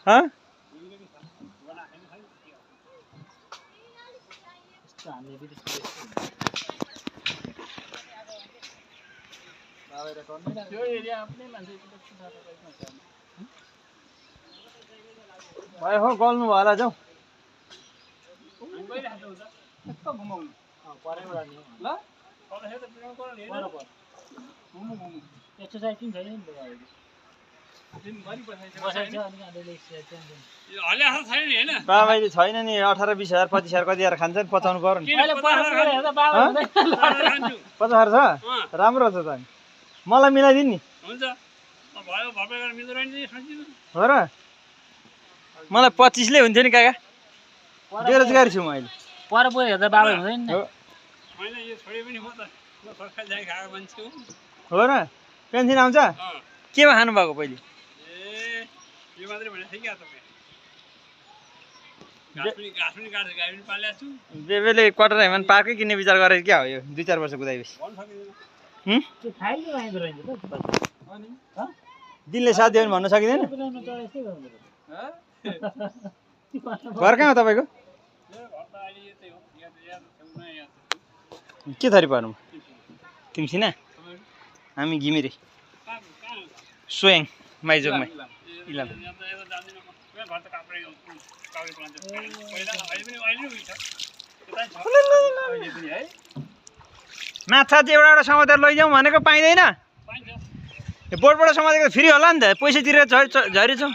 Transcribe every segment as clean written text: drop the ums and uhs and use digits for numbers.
हाँ भाइ हो गल्नु भयो होला जाऊ एक्सरसाइज पनि छैन नि बाबाले छैन नि 18-20 हजार 25 हजार कति हजार खान्छ नि पचाउनु पर्यो नि 50 छ राम्रो छ त मलाई मिलाइदिनु नि हो र मलाई 25 ले हुन्थ्यो नि काका बेरोजगारी छु म अहिले पर पो हेर्दा बाबा हुँदैन नि हो र पेन्सन आउँछ केमा खानु भएको पहिले बेबेले क्वार्टर हेमन पार्कै किन्ने विचार गरेर क्या हो यो 2-4 वर्ष कुदाएपछि दिनले साथ दियो भने भन्न सकिँदैन घर कहाँ हो तपाईँको के थरी पर्नु तिमसिना हामी घिमिरे सोयाङ माइजोकमा इलाम माछा चाहिँ एउटा समातेर लैजाउँ भनेको पाइँदैन बोर्डबाट समातेको फ्री होला नि त पैसा तिरेर झरी छौँ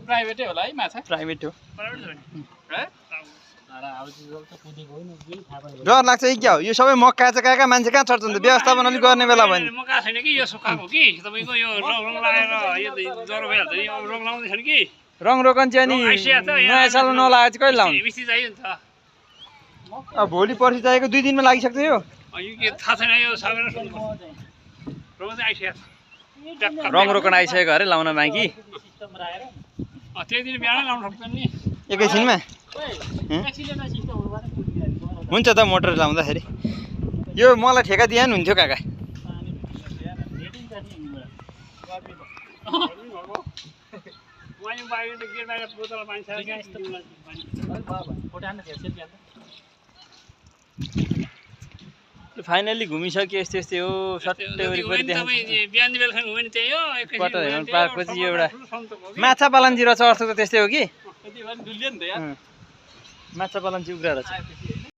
प्राइभेटै होला है माछा प्राइभेट हो डर लाग्छ कि क्या हो यो सबै मक्का छ कहाँ मान्छे कहाँ चढ्छ नि त व्यवस्थापन अलिक गर्ने बेला भयो नि मक्का छैन कि यो सुक्खाको कि तपाईँको यो रङ लगाएर यो ज्वरो भइहाल्छ नि रङ लाउँदै छैन कि रङ रोकन चाहिँ अनि नयाँ साल नलागे चाहिँ कहिले लाउने मिस्त्री चाहियो नि त अब भोलि पर्सि चाहिएको 2 दिनमा लागिसक्छ यो यो के थाहा छैन यो सागेर रङ चाहिँ आइसकेको रङ रोकन आइसकेको अरे लाउन बाँकी त्यही दिन बिहानै लाउनु सक्छ नि एकैछिनमा हुन्छ त मोटर लाउँदाखेरि यो मलाई ठेका दिए नि हुन्थ्यो काका फाइनली घुमिसक्यो यस्तै यस्तै हो सट्टै वरिपरि क्वार्टर हेमन पार्कपछि यो एउटा माछा पालन जिरो छ अर्थ त त्यस्तै हो कि माछा पालन चाहिँ उग्रा रहेछ